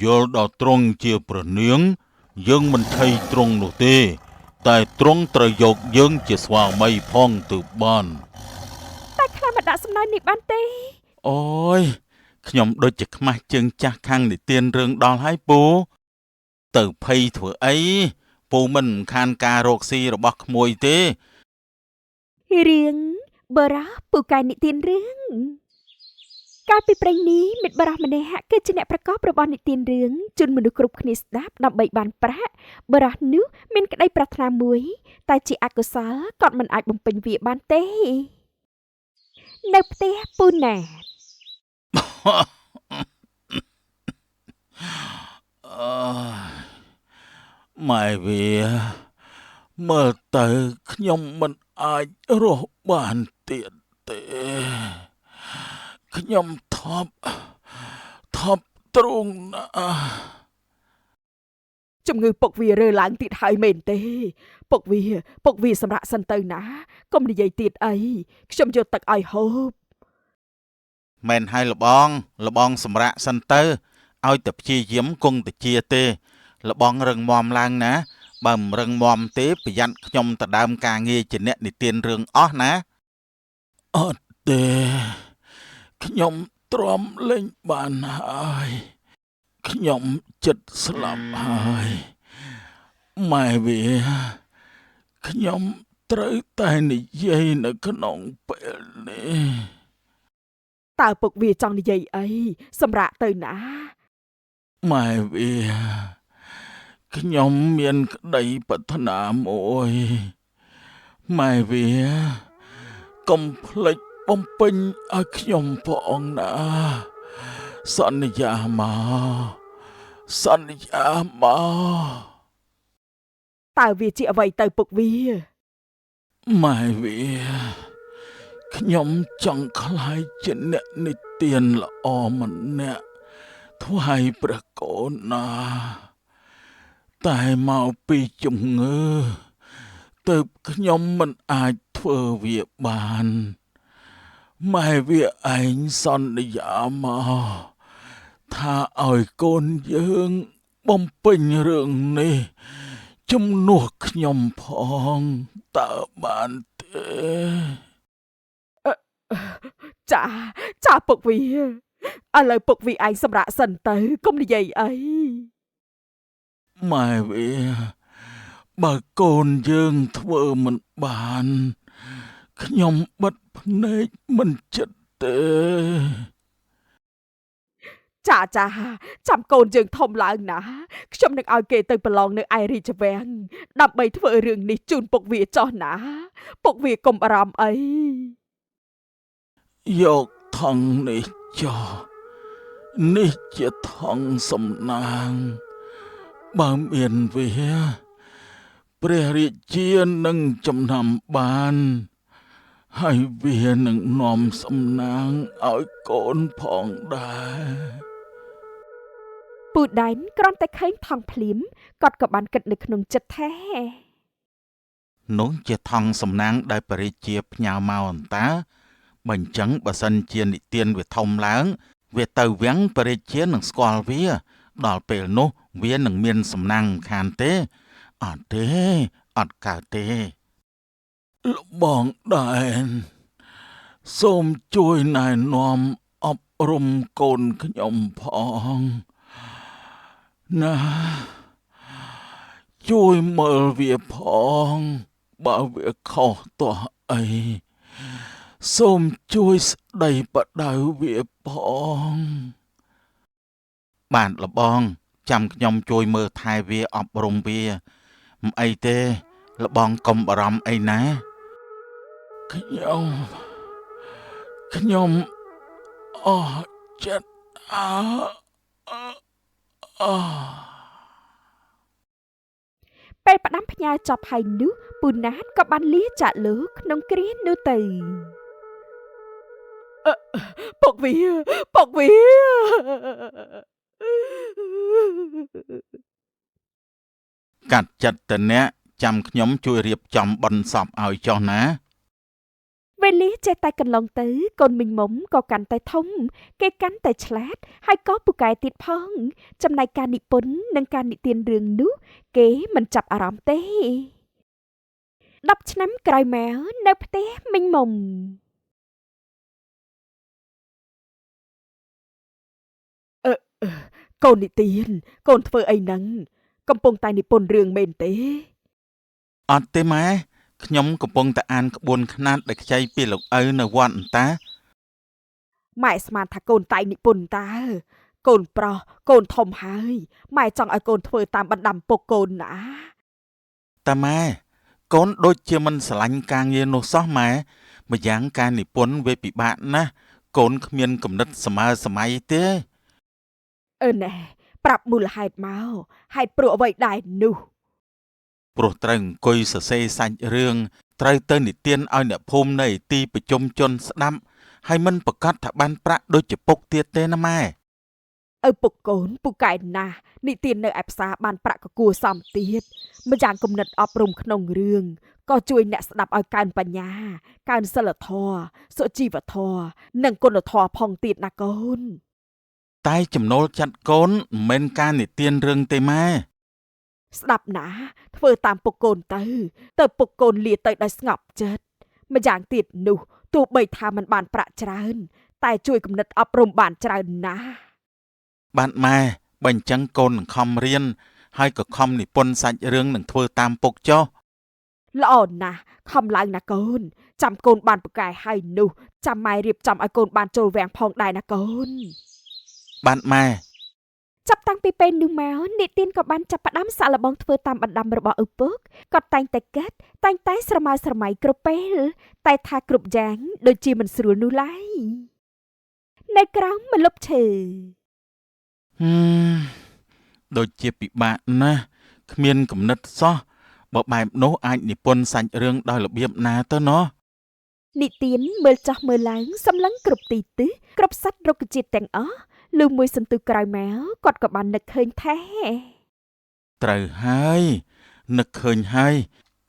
យល់ដល់ទ្រង់ជាព្រះនាង យើងមិនឆៃទ្រង់នោះទេ តែទ្រង់ត្រូវយកយើងជាស្វាមីផងទើបបាន តែខ្លាមិនដាក់សំណើនេះបានទេ អូយខ្ញុំដូចជាខ្មាស់ជើងចាស់ខាងនិទានរឿងដល់ហើយពូទៅភ័យធ្វើអីពូមិនរំខានការរកស៊ីរបស់ក្មួយទេ រឿងបរោះពូកែនិទានរឿងកាលពីព្រេងនេះមានបរោះម្នាក់គឺជាអ្នកប្រកបរបរនិទានរឿងជូនមនុស្សគ្រប់គ្នាស្ដាប់ដើម្បីបានប្រាក់បរោះនោះមានក្តីប្រាថ្នាមួយ តែជាអកុសលគាត់មិនអាចបំពេញវាបានទេនៅផ្ទះពូណា អើយម៉ែវាមើលទៅខ្ញុំមិនអាចរស់បានទៀតទេខ្ញុំថប់ថប់ទ្រូងណាស់ ជំងឺពុកវារើឡើងទៀតហើយមែនទេ ពុកវាពុកវាសម្រាប់សិនទៅណាកុំនិយាយទៀតអីខ្ញុំយកទឹកឲ្យហូប មែនហើយលបងលបងសម្រាកសិនទៅឲ្យតែព្យាយាមគង់តិជាទេ លបងរឹងមាំឡើងណា បើមិនរឹងមាំទេប្រយ័ត្នខ្ញុំដដើមការងារជាអ្នកនិទានរឿងអស់ណាអត់ទេខ្ញុំទ្រាំលែងបានហើយខ្ញុំចិត្តស្លាប់ហើយម៉ែវាខ្ញុំត្រូវតែនិយាយនៅក្នុងពេលនេះ តើពុកវាចង់និយាយអីសម្រាប់ទៅណា ម៉ែវាខ្ញុំមានក្តីប្រាថ្នាមួយម៉ែវាកុំភ្លេចបំពេញឲ្យខ្ញុំផងណាសន្យាមកសន្យាមក តើវាជាអ្វីទៅពុកវា ម៉ែវាខ្ញុំចង់ក្លាយជាអ្នកនិទានល្អម្នាក់ថ្វាយព្រះកូនណាតែមកពីជំងឺទើបខ្ញុំមិនអាចធ្វើវាបានម៉ែវាឯងសន្យាមកថាឲ្យកូនយើងបំពេញរឿងនេះជំនួសខ្ញុំផងតើបានទេ ចាចាពុកវាឥឡូវពុកវាឯងសម្រាប់សិនទៅកុំនិយាយអី ម៉ែវាបើកូនយើងធ្វើមិនបានខ្ញុំបិទភ្នែកមិនចិត្តទេ ចាចាចាំកូនយើងធំឡើងណាខ្ញុំនឹងឲ្យគេទៅប្រឡងនៅឯរាជវាំងដើម្បីធ្វើរឿងនេះជូនពុកវាចោះណា ពុកវាកុំបារម្ភអី យកថង់នេះចុះនេះជាថង់សំណាងបើមានវាព្រះរាជានឹងចំណាំបានហើយវានឹងនាំសំណាងឲ្យកូនផងដែរ ពូដែនគ្រាន់តែឃើញថង់ភ្លាមគាត់ក៏បានគិតនៅក្នុងចិត្តថា នោះជាថង់សំណាងដែលព្រះរាជាផ្ញើមកអន្តាបើអញ្ចឹងបើសិនជានិទានវាធំឡើង វាទៅវាំងព្រះរាជានឹងស្គាល់វា ដល់ពេលនោះវានឹងមានសំណាងមិនខានទេអត់ទេអត់កើតទេលបងដែនសូមជួយណែនាំអប់រំកូនខ្ញុំផងណាជួយមើលវាផងបើវាខុសទាស់អីសូមជួយស្ដីបដៅវាផងបាទលបង ចាំខ្ញុំជួយមើលថែវាអប់រំវាមិនអីទេលបងកុំបារម្ភអីណាខ្ញុំខ្ញុំអស់ចិត្តអើអើ ពេលផ្ដាំផ្ញើចប់ហើយនោះពូណាតក៏បានលាចាកលោកក្នុងគ្រានោះទៅ ពុកវាពុកវា កាត់ចិត្តតអ្នកចាំខ្ញុំជួយរៀបចំបុណ្យសពឲ្យចុះណា វេលាចេះតែកន្លងទៅកូនមីងមុំក៏កាន់តែធំ គេកាន់តែឆ្លាតហើយក៏ពូកែទៀតផង ចំណែកការនិពន្ធនិងការនិទានរឿងនោះ គេមិនចាប់អារម្មណ៍ទេ10ឆ្នាំក្រោយមកនៅផ្ទះមីងមុំ កូននិទាន កូនធ្វើអីហ្នឹងកំពុងតែនិពន្ធរឿងមែនទេ អត់ទេម៉ែខ្ញុំកំពុងតែអានក្បួនខ្នាតដែលខ្ចីពីលោកឪនៅវត្តអន្តា ម៉ែស្មានថាកូនតែងនិពន្ធតើកូនប្រុសកូនធំហើយម៉ែចង់ឲ្យកូនធ្វើតាមបណ្ដាំពុកកូនណា តាម៉ែកូនដូចជាមិនស្រឡាញ់ការងារនោះសោះម៉ែម្យ៉ាងការនិពន្ធវាពិបាកណាស់កូនគ្មានគំនិតសម័យសម័យទេ អឺណែប្រាប់មូលហេតុមកហេតុព្រោះអ្វីដែរនោះ ព្រោះត្រូវអង្គុយសរសេរសាច់រឿងត្រូវទៅនិទានឲ្យអ្នកភូមិនៅឯទីប្រជុំជនស្ដាប់ហើយមិនប្រកាសថាបានប្រាក់ដូចជាពុកទៀតទេណាម៉ែ ឪពុកកូនពូកែណាស់និទាននៅឯផ្សារបានប្រាក់កគួសមទៀតម្យ៉ាងគំនិតអប់រំក្នុងរឿងក៏ជួយអ្នកស្ដាប់ឲ្យកើនបញ្ញាកើនសិលធម៌សុជីវធម៌និងគុណធម៌ផងទៀតណាកូន តែចំណូលចិត្តកូនមិនមែនការនិទានរឿងទេម៉ែ ស្ដាប់ណាធ្វើតាមពុកកូនទៅទៅពុកកូនលាទៅដោយស្ងប់ចិត្តម្យ៉ាងទៀតនោះទោះបីថាមិនបានប្រាក់ច្រើន តែជួយគំនិតអប់រំបានច្រើនណាស់ បាទម៉ែបើអញ្ចឹងកូននឹងខំរៀនហើយក៏ខំនិពន្ធសាច់រឿងនឹងធ្វើតាមពុកចុះ ល្អណាស់ខំឡើងណាកូនចាំកូនបានពូកែហើយនោះចាំម៉ែរៀបចំឲ្យកូនបានចូលវាំងផងដែរណាកូន បាទម៉ែ ចាប់តាំងពីពេលនោះមកនិទានក៏បានចាប់ផ្ដើមសាកល្បងធ្វើតាមបណ្ដាំរបស់ឪពុកគាត់តែងតែគិតតែងតែស្រមើស្រមៃគ្រប់ពេលតែថាគ្រប់យ៉ាងដូចជាមិនស្រួលនោះឡើយនៅក្រោមម្លប់ឈើ ហឹមដូចជាពិបាកណាស់គ្មានគំនិតសោះបើបែបនោះអាចនិពន្ធសាច់រឿងដោយរបៀបណាទៅណោះ និទានមើលចោះមើលឡើងសម្លឹងគ្រប់ទីទិសគ្រប់សត្វរុក្ខជាតិទាំងអស់លុះមួយសន្ទុះក្រោយមកគាត់ក៏បាននឹកឃើញថា ត្រូវហើយនឹកឃើញហើយ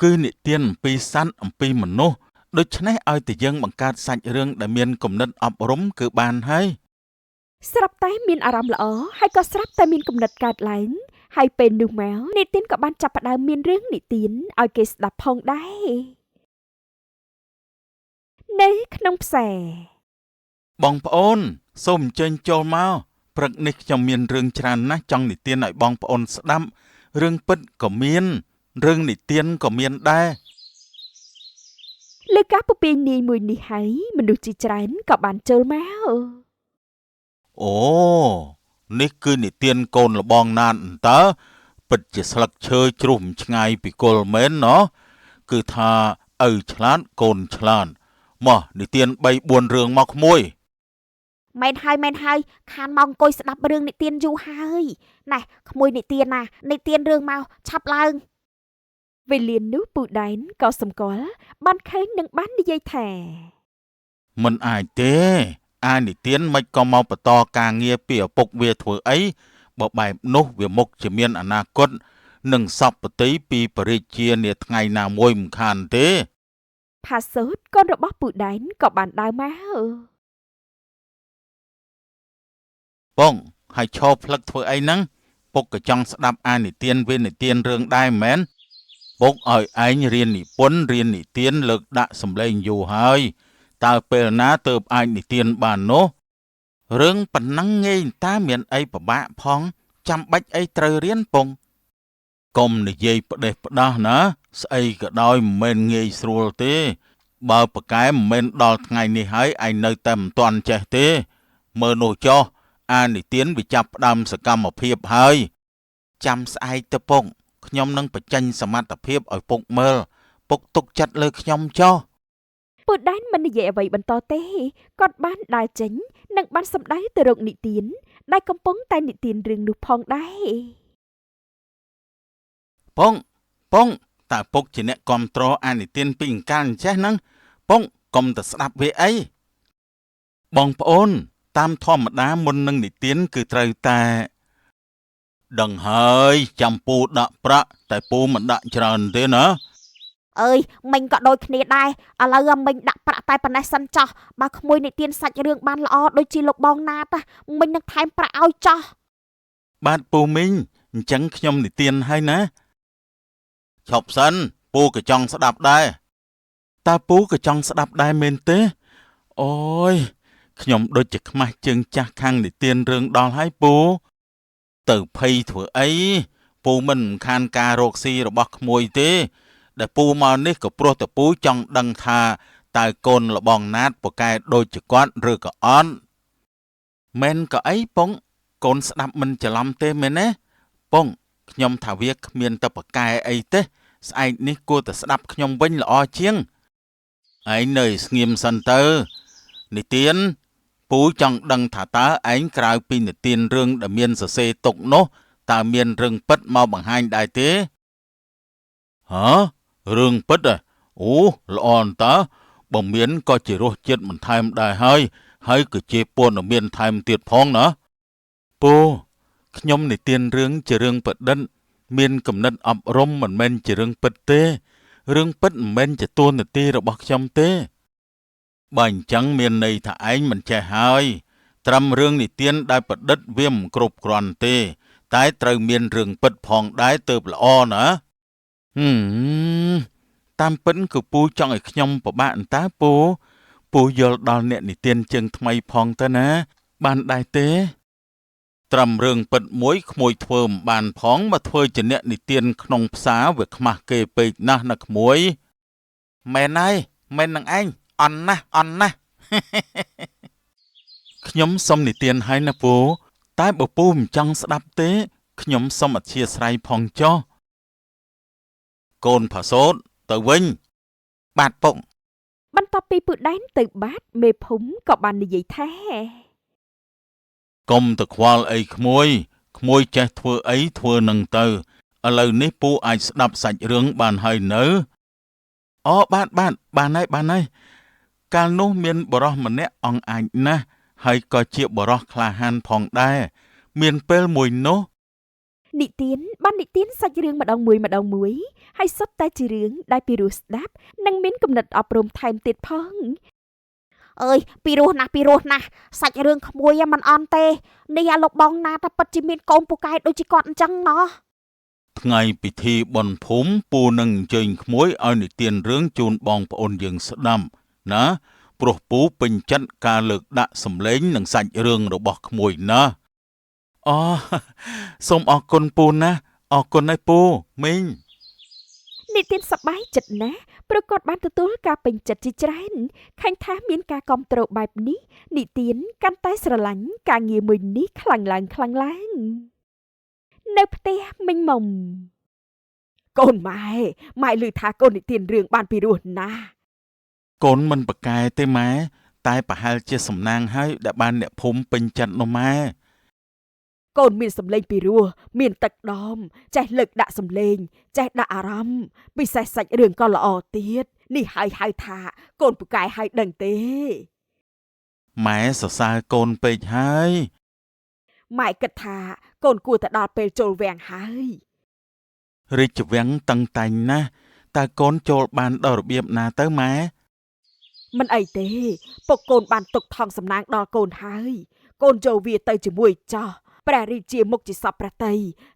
គឺនិទានអំពីសត្វអំពីមនុស្សដូច្នេះឲ្យតែយើងបង្កើតសាច់រឿងដែលមានគំនិតអប់រំគឺបានហើយ ស្រាប់តែមានអារម្មណ៍ល្អហើយក៏ស្រាប់តែមានគំនិតកើតឡើងហើយពេលនោះមកនិទានក៏បានចាប់ផ្ដើមមានរឿងនិទានឲ្យគេស្ដាប់ផងដែរនៅក្នុងផ្សារ បងប្អូនសូមអញ្ជើញចូលមកព្រឹកនេះខ្ញុំមានរឿងច្រើនណាស់ចង់និទានឲ្យបងប្អូនស្ដាប់រឿងពិតក៏មានរឿងនិទានក៏មានដែរ លើការពពាយនាយមួយនេះហើយមនុស្សជាច្រើនក៏បានចូលមក អូនេះគឺនិទានកូនលបងណានអន្តើពិតជាស្លឹកឈើជ្រុះមិនឆ្ងាយពីគល់មែនណោះគឺថាឪឆ្លាតកូនឆ្លាតមកនិទាន3 4រឿងមកក្មួយ មែនហើយមែនហើយខានមកអង្គុយស្ដាប់រឿងនិទានយូរហើយណែក្មួយនិទានណានិទានរឿងមកឆាប់ឡើង វេលានោះពូដែនក៏សម្គាល់បានឃើញនិងបាននិយាយថា មិនអាចទេអានិទានមិនក៏មកបន្តការងារពីឪពុកវាធ្វើអីបើបែបនោះវាមុខជាមានអនាគតនិងសពតិពីបរិជានាថ្ងៃណាមួយមិនខានទេ ផាសូតកូនរបស់ពូដែនក៏បានដើរមក បងហើយឈរផ្លឹកធ្វើអីហ្នឹងពុកក៏ចង់ស្ដាប់អានិទានវានិទានរឿងដែរមែនពុកឲ្យឯងរៀននិពន្ធរៀននិទានលើកដាក់សម្លេងយូរហើយតើពេលណាទើបអាចនិទានបាននោះរឿងប៉ុណ្ណឹងងាយតាមានអីពិបាកផងចាំបាច់អីត្រូវរៀនពងកុំនិយាយផ្ដេសផ្ដាស់ណាស្អីក៏ដោយមិនមែនងាយស្រួលទេបើប្រកែមិនមែនដល់ថ្ងៃនេះហើយឯងនៅតែមិនទាន់ចេះទេមើលនោះចុះអានិទានវាចាប់ផ្ដើមសកម្មភាពហើយចាំស្អែកទៅពុកខ្ញុំនឹងបញ្ចេញសមត្ថភាពឲ្យពុកមើលពុកទុកចិត្តលើខ្ញុំចុះ ពូដែនមិននិយាយអ្វីបន្តទេគាត់បានដើរចេញនិងបានសម្ដៅទៅរកនិទានដែលកំពុងតែនិទានរឿងនោះផងដែរ ពងតើពុកជាអ្នកគាំទ្រអានិទានពីអង្កាលអញ្ចេះហ្នឹងពងកុំតែស្ដាប់វាអីបងប្អូនតាមធម្មតាមុននឹងនិទានគឺត្រូវតែដឹងហើយចាំពូដាក់ប្រាក់តែពូមិនដាក់ច្រើនទេណា អើយមិញក៏ដូចគ្នាដែរឥឡូវមិញដាក់ប្រាក់តែប៉ុណ្ណេះសិនចោះបើក្មួយនិទានសាច់រឿងបានល្អដូចជាលោកបងណាតមិញនឹងថែមប្រាក់ឲ្យចោះ បាទពូមីងអញ្ចឹងខ្ញុំនិទានហើយណាឈប់សិនពូក៏ចង់ស្ដាប់ដែរតើពូក៏ចង់ស្ដាប់ដែរមែនទេអូយខ្ញុំដូចជាខ្មាស់ជើងចាស់ខាងនិទានរឿងដល់ហើយពូទៅភ័យធ្វើអីពូមិនខានការរកស៊ីរបស់ក្មួយទេដែលពូមកនេះក៏ព្រោះតែពូចង់ដឹងថាតើកូនលបងណាតពកែដូចជាគាត់ឬក៏អត់មែនក៏អីពងកូនស្ដាប់មិនច្រឡំទេមែនទេពងខ្ញុំថាវាគ្មានតែពកែអីទេស្អែកនេះគួរតែស្ដាប់ខ្ញុំវិញល្អជាងឯងនៅស្ងៀមសិនទៅនិទានពូចង់ដឹងថាតើឯងក្រៅពីនិទានរឿងដែលមានសរសេរទុកនោះតើមានរឿងពិតមកបង្ហាញដែរទេហ៎រឿងពិតអូល្អអន្តើបើមានក៏ជារសជាតិបន្ថែមដែរហើយហើយក៏ជាព័ត៌មានថែមទៀតផងណាពូខ្ញុំនិទានរឿងជារឿងប្រឌិតមានគំនិតអប់រំមិនមែនជារឿងពិតទេរឿងពិតមិនមែនជាតួនាទីរបស់ខ្ញុំទេបើអញ្ចឹងមានន័យថាឯងមិនចេះហើយត្រឹមរឿងនិទានដែលប្រឌិតវាមិនគ្រប់គ្រាន់ទេតែត្រូវមានរឿងពិតផងដែរទើបល្អណាតាមពិតគឺពូចង់ឲ្យខ្ញុំពិបាកអន្តើពូពូយល់ដល់អ្នកនិទានជើងថ្មីផងទៅណាបានដែរទេត្រឹមរឿងពិតមួយក្មួយធ្វើមិនបានផងមកធ្វើជាអ្នកនិទានក្នុងផ្សារវាខ្មាស់គេពេកណាស់ណាក្មួយមែនហើយមែននឹងឯងអន់ណាស់អន់ណាស់ខ្ញុំសុំនិទានហើយណាពូតែបើពូមិនចង់ស្ដាប់ទេខ្ញុំសុំអធ្យាស្រ័យផងចុះកូនផាសូតទៅវិញបាទពុក បន្ទាប់ពីពូដែនទៅបាត់មេភូមិក៏បាននិយាយថាកុំទៅខ្វល់អីក្មួយក្មួយចេះធ្វើអីធ្វើនឹងទៅឥឡូវនេះពូអាចស្ដាប់សាច់រឿងបានហើយនៅអូបាទបាទបានហើយបានហើយកាលនោះមានបុរសម្នាក់អង្អាចណាស់ហើយក៏ជាបុរសក្លាហានផងដែរមានពេលមួយនោះ និទានបាននិទានសាច់រឿងម្ដងមួយម្ដងមួយហើយសុទ្ធតែជារឿងដែលពីរោះស្ដាប់និងមានគំនិតអប់រំថែមទៀតផង អើយពីរោះណាស់ពីរោះណាស់សាច់រឿងក្មួយមិនអន់ទេនេះអាលោកបងណាតពិតជាមានកូនពូកែដូចជាគាត់អញ្ចឹងណោះ ថ្ងៃពិធីបុណ្យភូមិពូនឹងអញ្ជើញក្មួយឲ្យនិទានរឿងជូនបងប្អូនយើងស្ដាប់ណាព្រោះពូពេញចិត្តការលើកដាក់សម្លេងនិងសាច់រឿងរបស់ក្មួយណាអូសូមអរគុណពូណាអរគុណហើយពូមីង និទានសប្បាយចិត្តណាស់ព្រោះគាត់បានទទួលការពេញចិត្តជាច្រើនឃើញថាមានការគាំទ្របែបនេះនិទានកាន់តែស្រឡាញ់ការងារមួយនេះខ្លាំងឡើងខ្លាំងឡើងនៅផ្ទះមីងមុំ កូនម៉ែម៉ែឮថាកូននិទានរឿងបានពីរោះណាស់ កូនមិនប្រកែទេម៉ែតែប្រហែលជាសំណាងហើយដែលបានអ្នកភូមិពេញចិត្តនោះម៉ែ កូនមានសម្លេងពីរោះមានទឹកដមចេះលើកដាក់សម្លេងចេះដាក់អារម្មណ៍ពិសេសសាច់រឿងក៏ល្អទៀតនេះហើយហៅថាកូនពូកែហើយដឹងទេ ម៉ែសរសើរកូនពេកហើយ ម៉ែគិតថាកូនគួរតែដល់ពេលចូលវាំងហើយ រាជវាំងតឹងតែងណាស់តើកូនចូលបានដល់របៀបណាទៅម៉ែ មិនអីទេពុកកូនបានទុកថងសំណាងដល់កូនហើយកូនចូលវាទៅជាមួយចោះព្រះរាជាមុខជាសពព្រះតី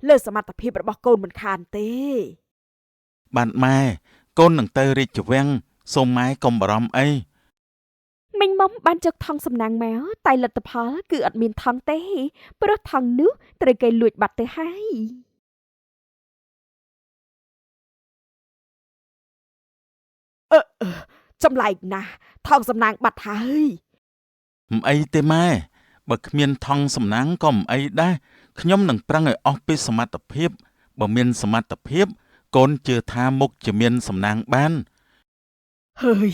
លើសមត្ថភាពរបស់កូនមិនខានទេ បាទម៉ែកូននឹងទៅរាជវាំងសូមម៉ែកុំបារម្ភអី មីងមុំបានយកថងសំណាងមកតែលទ្ធផលគឺអត់មានថងទេព្រោះថងនោះត្រូវគេលួចបាត់ទៅហើយ ចម្លែកណាស់ថងសំណាងបាត់ហើយ មិនអីទេម៉ែបើគ្មានថងសំណាងក៏មិនអីដែរខ្ញុំនឹងប្រឹងឲ្យអស់ពីសមត្ថភាពបើមានសមត្ថភាពកូនជឿថាមុខជាមានសំណាងបាន ហើយ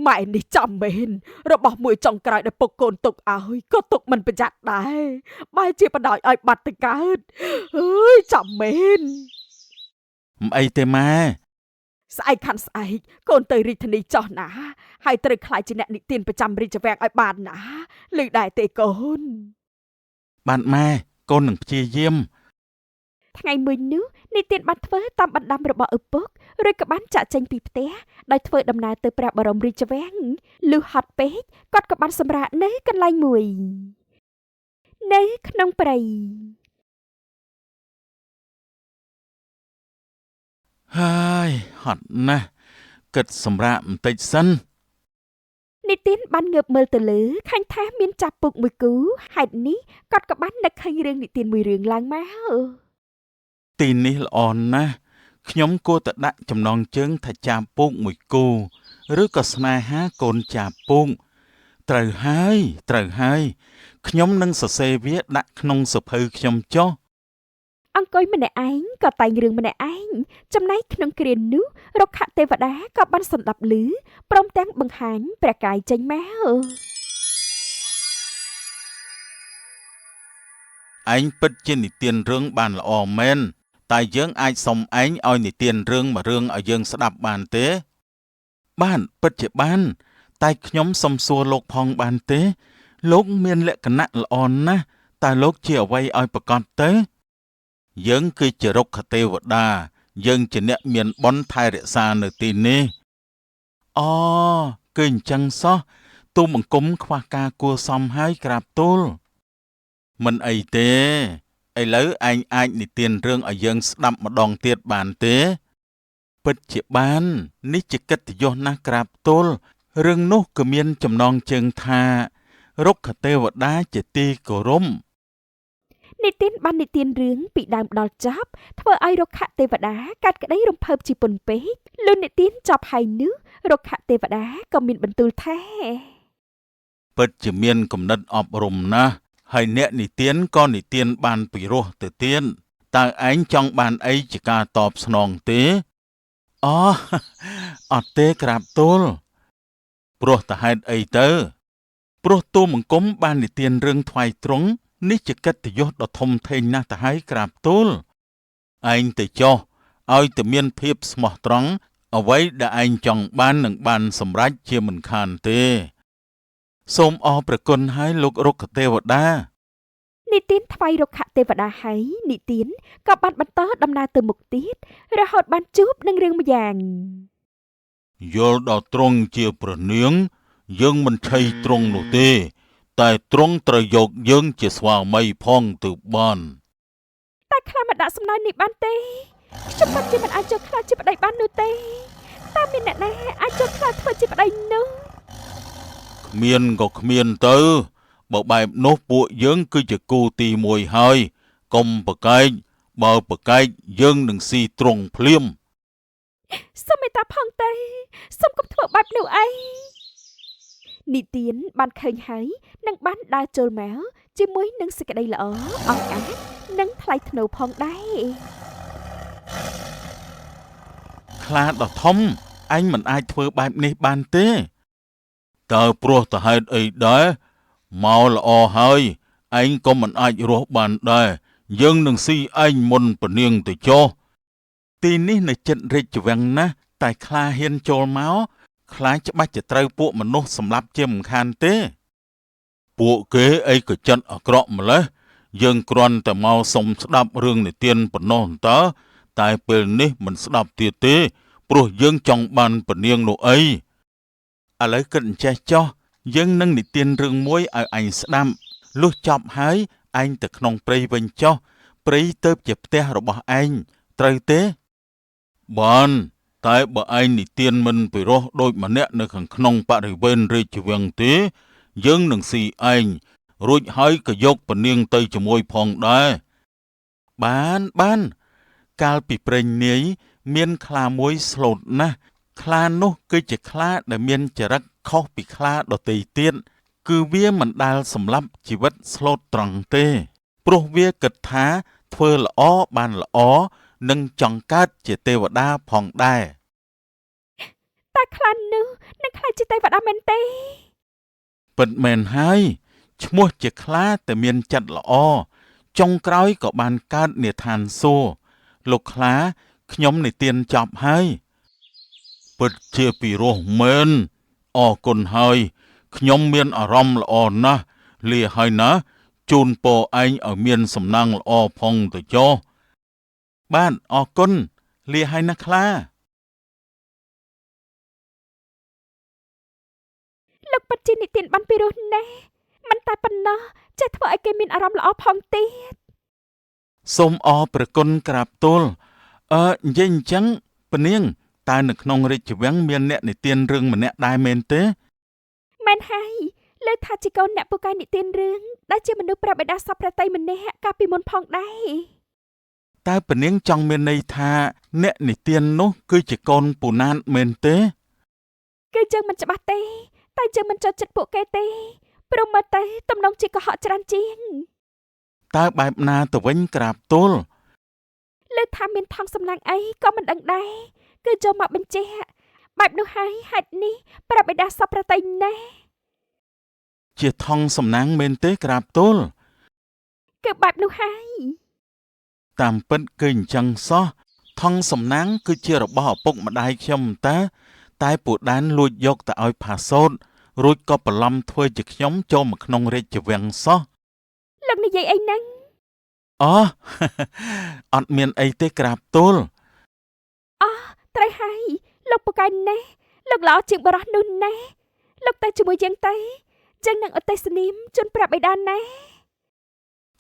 ម៉ែនេះចាំមែនរបស់មួយចុងក្រោយដែលពុកកូនទុកឲ្យក៏ទុកមិនប្រយ័ត្នដែរបែរជាបណ្ដោយឲ្យបាត់ទៅកើតអើយចាំមែន មិនអីទេម៉ែ ស្អែកខាន់ស្អែកកូនទៅរាជធានីចោះណាហើយត្រូវក្លាយជាអ្នកនិទានប្រចាំរាជវាំងឲ្យបានណាឮដែរទេកូន បាទម៉ែកូននឹងព្យាយាម ថ្ងៃមួយនោះនិទានបានធ្វើតាមបណ្ដាំរបស់ឪពុករួចក៏បានចាកចេញពីផ្ទះដោយធ្វើដំណើរទៅព្រះបរមរាជវាំងលុះហត់ពេកគាត់ក៏បានសម្រាកនៅកន្លែងមួយនៅក្នុងព្រៃ ហើយហត់ណាស់គិតសម្រាកបន្តិចសិន និទានបានងើបមើលទៅលើឃើញថាមានចាបពូកមួយគូហេតុនេះគាត់ក៏បាននឹកឃើញរឿងនិទានមួយរឿងឡើងមក ទីនេះល្អណាស់ខ្ញុំគួរតែដាក់ចំណងជើងថាចាបពូកមួយគូឬក៏ស្នេហាកូនចាបពូកត្រូវហើយត្រូវហើយខ្ញុំនឹងសរសេរវាដាក់ក្នុងសៀវភៅខ្ញុំចុះ អង្គុយម្នាក់ឯងក៏តែងរឿងម្នាក់ឯងចំណែកក្នុងគ្រានោះរុក្ខទេវតាក៏បានសន្តាប់ឮព្រមទាំងបង្ហាញព្រះកាយចេញមក ឯងពិតជានិទានរឿងបានល្អមែនតែយើងអាចសុំឯងឲ្យនិទានរឿងមួយរឿងឲ្យយើងស្ដាប់បានទេបានពិតជាបានតែខ្ញុំសុំសួរលោកផងបានទេលោកមានលក្ខណៈល្អណាស់តើលោកជាអ្វីឲ្យប្រកបទៅយើងគឺជារុក្ខទេវតាយើងជាអ្នកមានបុណ្យថែរក្សានៅទីនេះអូគឺអញ្ចឹងសោះទូលបង្គំខ្វះការគួរសមហើយក្រាបទូលមិនអីទេឥឡូវឯងអាចនិទានរឿងឲ្យយើងស្ដាប់ម្ដងទៀតបានទេពិតជាបាននេះជាកិត្តិយសណាស់ក្រាបទូលរឿងនោះក៏មានចំណងជើងថារុក្ខទេវតាជាទីគោរព និទានបាននិទានរឿងពីដើមដល់ចប់ធ្វើឲ្យរុក្ខទេវតាកាត់ក្តីរំភើបជាពន់ពេកលុះនិទានចប់ហើយនោះរុក្ខទេវតាក៏មានបន្ទូលថា ពិតជាមានគំនិតអប់រំណាស់ហើយអ្នកនិទានក៏និទានបានពីរោះទៅទៀតតើឯងចង់បានអីជាការតបស្នងទេអូអត់ទេក្រាបទូលព្រោះតែហេតុអីទៅព្រោះទូលបង្គំបាននិទានរឿងថ្វាយទ្រង់នេះជាកិត្តិយសដ៏ធំធេងណាស់ទៅហើយក្រាបទូលឯងទៅចុះឲ្យតែមានភាពស្មោះត្រង់អ្វីដែលឯងចង់បាននឹងបានសម្រេចជាមិនខានទេសូមអរព្រះគុណហើយលោករុក្ខទេវតា និទានថ្វាយរុក្ខទេវតាហើយនិទានក៏បានបន្តដំណើរទៅមុខទៀតរហូតបានជួបនឹងរឿងម្យ៉ាង យល់ដល់ទ្រង់ជាព្រះនាងយើងមិនឆៃទ្រង់នោះទេតែទ្រង់ត្រូវយកយើងជាស្វាមីផងទើបបាន តែខ្លាមិនដាក់សំណើនេះបានទេខ្ញុំពិតជាមិនអាចយកខ្លាជាប្តីបាននោះទេតើមានអ្នកណាអាចយកខ្លាធ្វើជាប្តីនោះ គ្មានក៏គ្មានទៅបើបែបនោះពួកយើងគឺជាគូទី1ហើយកុំប្រកែកបើប្រកែកយើងនឹងស៊ីទ្រង់ភ្លាម សូមមេត្តាផងទៅសូមកុំធ្វើបែបនោះអីនិទានបានឃើញហើយនិងបានដើរចូលមកជាមួយនឹងសេចក្តីល្អអង្អាចនិងថ្លៃថ្នូរផងដែរ ខ្លាដ៏ធំឯងមិនអាចធ្វើបែបនេះបានទេតើព្រោះតែហេតុអីដែរមកល្អហើយឯងក៏មិនអាចរស់បានដែរយើងនឹងស៊ីឯងមុនពនាងទៅចុះទីនេះនៅចិត្តរាជវាំងណាស់តែខ្លាហ៊ានចូលមកខ្លាច្បាស់ជាត្រូវពួកមនុស្សសម្លាប់ជាមិនខានទេពួកគេអីក៏ចិត្តអាក្រក់ម្ល៉េះយើងគ្រាន់តែមកសុំស្ដាប់រឿងនិទានប៉ុណ្ណោះតើតែពេលនេះមិនស្ដាប់ទៀតទេព្រោះយើងចង់បានពនាងនោះអីឥឡូវគិតអញ្ចេះចុះយើងនឹងនិទានរឿងមួយឲ្យឯងស្ដាប់លុះចប់ហើយឯងទៅក្នុងព្រៃវិញចុះព្រៃទៅជាផ្ទះរបស់ឯងត្រូវទេបានតែបើឯងនិទានមិនពិរោះដូចម្នាក់នៅខាងក្នុងបរិវេណរាជវាំងទេយើងនឹងស៊ីឯងរួចហើយក៏យកពនាងទៅជាមួយផងដែរបានកាលពីព្រេងនាយមានខ្លាមួយស្លូតណាស់ខ្លានោះគឺជាខ្លាដែលមានចរិតខុសពីខ្លាដទៃទៀតគឺវាមិនដែលសម្លាប់ជីវិតស្លូតត្រង់ទេព្រោះវាគិតថាធ្វើល្អបានល្អនិងចង់កើតជាទេវតាផងដែរ តើខ្លានោះនឹងខ្លាជាទេវតាមែនទេ ពិតមែនហើយឈ្មោះជាខ្លាតែមានចិត្តល្អចុងក្រោយក៏បានកើតនិឋានសួគ៌លោកខ្លាខ្ញុំនិទានចប់ហើយពិតជាពីរោះមែនអរគុណហើយខ្ញុំមានអារម្មណ៍ល្អណាស់លាហើយណាជូនពរឯងឲ្យមានសំណាងល្អផងទៅចុះ បាទអរគុណលាហើយណាខ្លា លោកពិតជានិទានបានពីរោះណាស់មិនតែប៉ុណ្ណោះចេះធ្វើឲ្យគេមានអារម្មណ៍ល្អផងទៀត សូមអរព្រះគុណក្រាបទូលនិយាយអញ្ចឹងពនាងតើនៅក្នុងរាជវាំងមានអ្នកនិទានរឿងម្នាក់ដែរមែនទេ មែនហើយលើថាជាកូនអ្នកពូកែនិទានរឿងដែលជាមនុស្សព្រះបិតាសពព្រះតីម្នាក់កាលពីមុនផងដែរ តើពនាងចង់មានន័យថាអ្នកនិទាននោះគឺជាកូនពូណាតមែនទេ គឺយើងមិនច្បាស់ទេតែយើងមិនចូលចិត្តពួកគេទេព្រោះមើលទៅទំនងជាកុហកច្រើនជាង តើបែបណាទៅវិញក្រាបទូល លើថាមានថង់សំណាងអីក៏មិនដឹងដែរគឺចូលមកបញ្ជាក់បែបនោះហើយហេតុនេះព្រះបិតាសពព្រះតីណាស់ ជាថង់សំណាងមែនទេក្រាបទូល គឺបែបនោះហើយ តាមពិតគឺអញ្ចឹងសោះថង់សំណាងគឺជារបស់ឪពុកម្ដាយខ្ញុំតែពូដានលួចយកទៅឲ្យផាសូតរួចក៏បន្លំធ្វើជាខ្ញុំចូលមកក្នុងរាជវាំងសោះ លោកនិយាយអីហ្នឹង អូ អត់មានអីទេក្រាបទូល ត្រូវហើយលោកពូកែណាស់លោកល្អជាងបរិសនោះណាស់លោកទៅជាមួយយើងទៅយើងនឹងឧទ្ទិសនាមជូនព្រះបិតាណាស់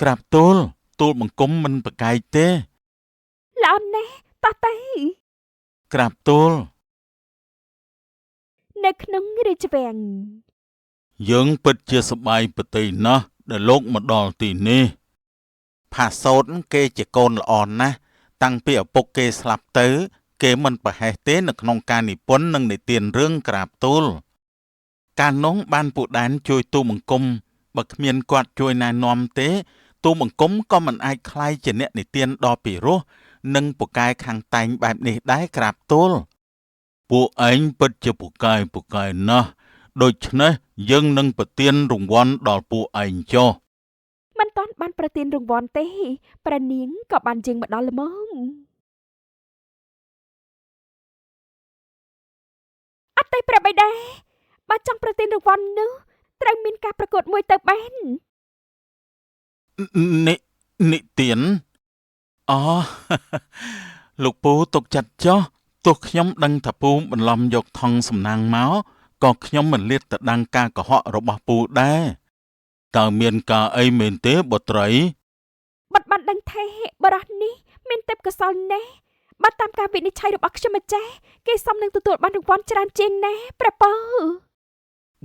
ក្រាបទូលទូលបង្គំមិនប្រកែកទេ ល្អណាស់តោះទៅ ក្រាបទូល នៅក្នុងរាជវាំង យើងពិតជាសប្បាយប្រតិណាស់ដែលលោកមកដល់ទីនេះផាសូតគេជាកូនល្អណាស់តាំងពីឪពុកគេស្លាប់ទៅ គេមិនប្រហែសទេនៅក្នុងការនិពន្ធនិងនិទានរឿងក្រាបទូលកាលនោះបានពូដែនជួយទូលបង្គំបើគ្មានគាត់ជួយណែនាំទេទូលបង្គំក៏មិនអាចក្លាយជាអ្នកនិទានដ៏ពីរោះនិងពូកែខាងតែងបែបនេះដែរក្រាបទូលពួកឯងពិតជាពូកែណាស់ដូច្នេះយើងនឹងប្រទានរង្វាន់ដល់ពួកឯងចុះ មិនទាន់បានប្រទានរង្វាន់ទេព្រះនាងក៏បានយាងមកដល់ល្មមអត់ទេព្រះបិតាបើចង់ប្រទានរង្វាន់នោះត្រូវមានការប្រកួតមួយទៅបាន និទានអូ លោកពូទុកចិត្តចុះទោះខ្ញុំដឹងថាពូបន្លំយកថង់សំណាងមកក៏ខ្ញុំមិនលាតទៅដឹងការកុហករបស់ពូដែរតើមានការអីមែនទេបុត្រី បាត់បានដឹងថាបរិះនេះមានទេពកោសល្យណាស់បើតាមការវិនិច្ឆ័យរបស់ខ្ញុំម្ចាស់គេសមនឹងទទួលបានរង្វាន់ច្រើនជាងណាស់ព្រះពៅ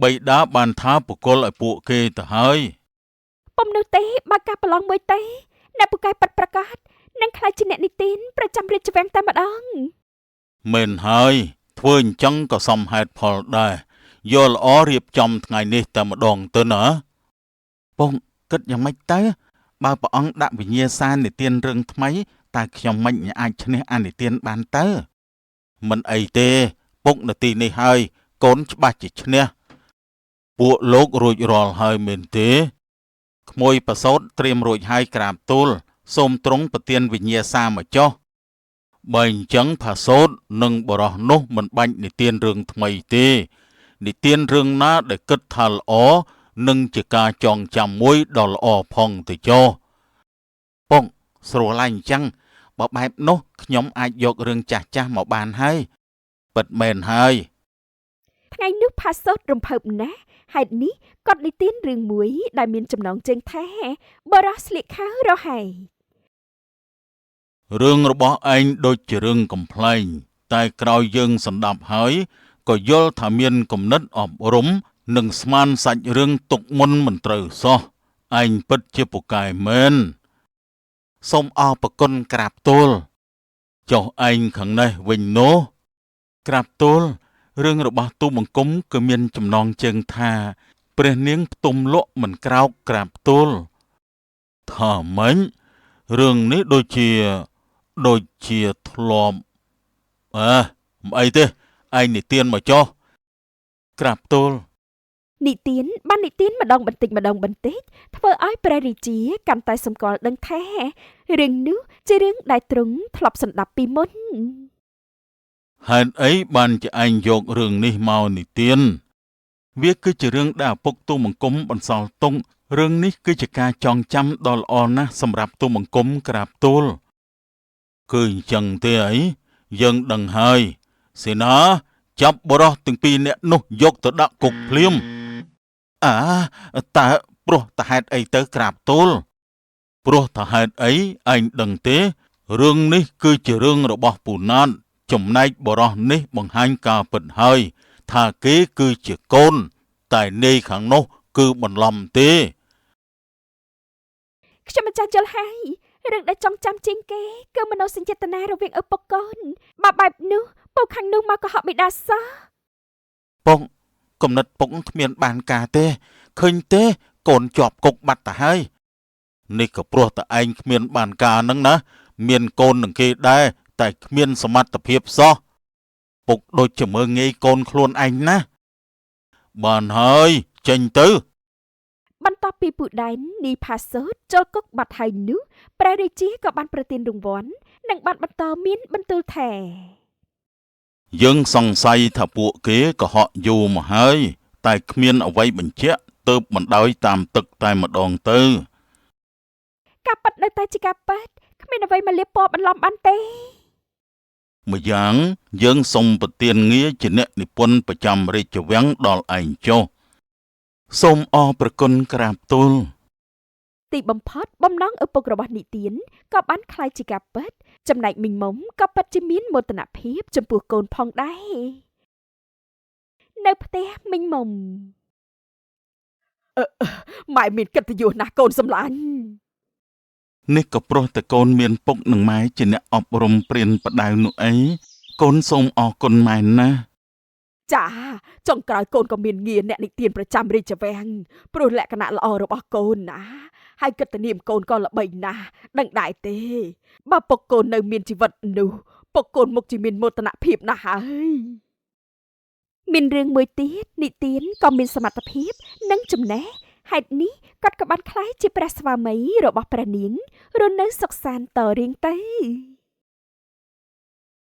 បិតាបានថាបុគ្គលឲ្យពួកគេទៅហើយ ពុំនោះទេបើការប្រឡងមួយទេអ្នកពូកែពិតប្រាកដនឹងក្លាយជាអ្នកនិទានប្រចាំរាជវាំងតែម្ដង មែនហើយធ្វើអញ្ចឹងក៏សមហេតុផលដែរយកល្អរៀបចំថ្ងៃនេះតែម្ដងទៅណាពងគិតយ៉ាងម៉េចទៅបើព្រះអង្គដាក់វិញ្ញាសានិទានរឿងថ្មីតើខ្ញុំមិនអាចឈ្នះអានិទានបានទៅមិនអីទេពុកនៅទីនេះហើយកូនច្បាស់ជាឈ្នះពួកលោករួចរាល់ហើយមែនទេក្មួយប្រសូតត្រៀមរួចហើយក្រាបទូលសូមទ្រង់ប្រទានវិញ្ញាសាមកចុះបើអញ្ចឹងផាសូតនិងបរោះនោះមិនបាច់និទានរឿងថ្មីទេនិទានរឿងណាដែលគិតថាល្អនឹងជាការចងចាំមួយដ៏ល្អផងទៅចុះពងស្រួលឡើងអញ្ចឹងបើបែបនោះខ្ញុំអាចយករឿងចាស់ៗមកបានហើយពិតមែនហើយ ថ្ងៃនោះផាសូតរំភើបណាស់ហេតុនេះគាត់និទានរឿងមួយដែលមានចំណងជើងថាបរិះស្លៀកខោរហែក រឿងរបស់ឯងដូចជារឿងកំប្លែងតែក្រោយយើងសម្ដាប់ហើយក៏យល់ថាមានគំនិតអប់រំនិងស្មានសាច់រឿងទុកមុនមិនត្រូវសោះឯងពិតជាពូកែមែនសូមអរព្រគុណក្រាបទូលចុះឯងខាងនេះវិញនោះក្រាបទូលរឿងរបស់ទូលបង្គំគឺមានចំណងជើងថាព្រះនាងផ្ទុំលក់មិនក្រោកក្រាបទូលថាម៉េចរឿងនេះដូចជាធ្លាប់មិនអីទេឯងនិទានមកចុះក្រាបទូល និទានបាននិទានម្ដងបន្តិចធ្វើឲ្យព្រះរាជាកាន់តែសម្គាល់ដឹងថារឿងនោះជារឿងដែលទ្រង់ធ្លាប់សម្ដាប់ពីមុន ហេតុអីបានជាឯងយករឿងនេះមកនិទានវាគឺជារឿងដែលឪពុកទូលបង្គំបន្សល់ទុករឿងនេះគឺជាការចងចាំដ៏ល្អណាស់សម្រាប់ទូលបង្គំក្រាបទូល គឺអញ្ចឹងទេអីយើងដឹងហើយសេនាចាប់បុរសទាំងពីរនាក់នោះយកទៅដាក់គុកភ្លាមអាតើព្រោះតែហេតុអីទៅក្រាបទូលព្រោះតែហេតុអីឯងដឹងទេរឿងនេះគឺជារឿងរបស់ពូណាតចំណែកបុរសនេះបង្ហាញការពិតហើយថាគេគឺជាកូនតែនាយខាងនោះគឺបន្លំទេ ខ្ញុំម្ចាស់យល់ហើយរឿងដែលចង់ចាំជាងគេគឺមនោសញ្ចេតនារវាងឪពុកកូនបើបែបនោះពូខាងនោះមកកុហកបិតាសោះ ពុកគំនិតពុកគ្មានបានការទេឃើញទេកូនជាប់គុកបាត់ទៅហើយនេះក៏ព្រោះតែឯងគ្មានបានការហ្នឹងណាមានកូននឹងគេដែរតែគ្មានសមត្ថភាពសោះពុកដូចជាមើលងាយកូនខ្លួនឯងណាបានហើយចេញទៅ បន្ទាប់ពីពូដែននីផាសូតចូលគុកបាត់ហើយនោះព្រះរាជាក៏បានប្រទានរង្វាន់និងបានបន្តមានបន្ទូលថា យើងសង្ស័យថាពួកគេកុហកយូរមកហើយតែគ្មានអ្វីបញ្ជាក់ទើបបណ្ដោយតាមទឹកតែម្ដងទៅ ការពិតនៅតែជាការពិតគ្មានអ្វីមកលាបពណ៌បន្លំបានទេ ម្យ៉ាងយើងសូមប្រទានងារជាអ្នកនិពន្ធប្រចាំរាជវាំងដល់ឯងចុះសូមអរព្រគុណក្រាបទូល ទីបំផុតបំណងឪពុករបស់និទានក៏បានក្លាយជាការពិតចំណែកមីងមុំក៏ពិតជាមានមោទនភាពចំពោះកូនផងដែរនៅផ្ទះមីងមុំ ម៉ែមានកិត្តិយសណាស់កូនសម្លាញ់ នេះក៏ព្រោះតែកូនមានពុកនិងម៉ែជាអ្នកអប់រំព្រានបដៅនោះអីកូនសូមអរគុណម៉ែណាស់ ចាចុងក្រោយកូនក៏មានងារអ្នកនិទានប្រចាំរាជវាំងព្រោះលក្ខណៈល្អរបស់កូនណាហើយកិត្តិនាមកូនក៏ល្បីណាស់ដឹងដែរទេបើពុកកូននៅមានជីវិតនោះពុកកូនមុខជាមានមោទនភាពណាស់ហើយ មានរឿងមួយទៀតនិទានក៏មានសមត្ថភាពនិងចំណេះហេតុនេះគាត់ក៏បានក្លាយជាព្រះស្វាមីរបស់ព្រះនាងរស់នៅសុខសាន្តតរៀងទៅ។